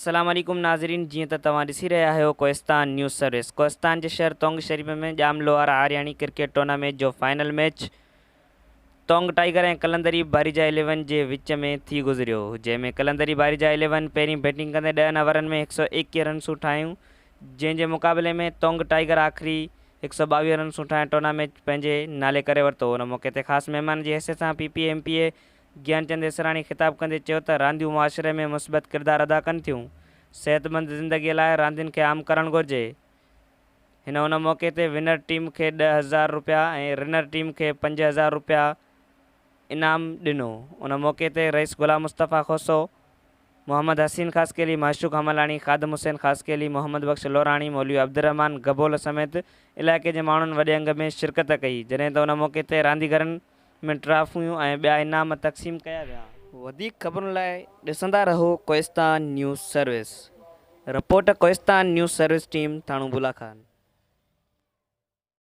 السلام عليڪم ناظرين جيئن ته توهان ڏسي رهيا آهيو ڪوهستان نيوز سروس ڪوهستان جي شهر تونگ شريف ۾ ڄام لوهار آرياڻي ڪرڪيٽ ٽورنامينٽ جو final match Tung tiger ۽ Qalandari Bareja eleven جي وچ ۾ ٿي گذريو جنهن ۾ قلندري باريجا اليون پهرين بيٽنگ ڪندي ڏهن اوورن ۾ 121 رنسون ٺاهيون جنهن جي مقابلي ۾ تونگ ٽائيگر آخري 122 رنسون ٺاهي ٽورنامينٽ پنهنجي نالي ڪري ورتو ان موقعي تي خاص مهمان جي حيثيت سان P P M P A Gianchand Israni خطاب ڪندي چيو ته رانديون معاشري ۾ مثبت ڪردار ادا ڪن ٿيون، صحتمند زندگي لاء راندين کي عام ڪرڻ گهرجي. هن ان موقعي تي ونر ٽيم کي 10,000 رپيا ۽ رنر ٽيم کي 5,000 رپيا انعام ڏنو. ان موقعي تي رئيس غلام مصطفيٰ کوسو، محمد حسين خاصخيلي، معشوق حملاڻي، خادم حسين خاصخيلي، محمد بخش لوراڻي، مولوي عبدالرحمان گبول سميت علائقي جي ماڻهن وڏي انگ ۾ شرڪت ڪئي، جڏهن ته ان موقعي تي رانديگرن ۾ ٽرافيون ۽ ٻيا انعام تقسيم ڪيا ويا. وڌيڪ خبرن لاء ڏسندا رهو Kohistan news service, report Kohistan news service team, ٿاڻو بولا خان.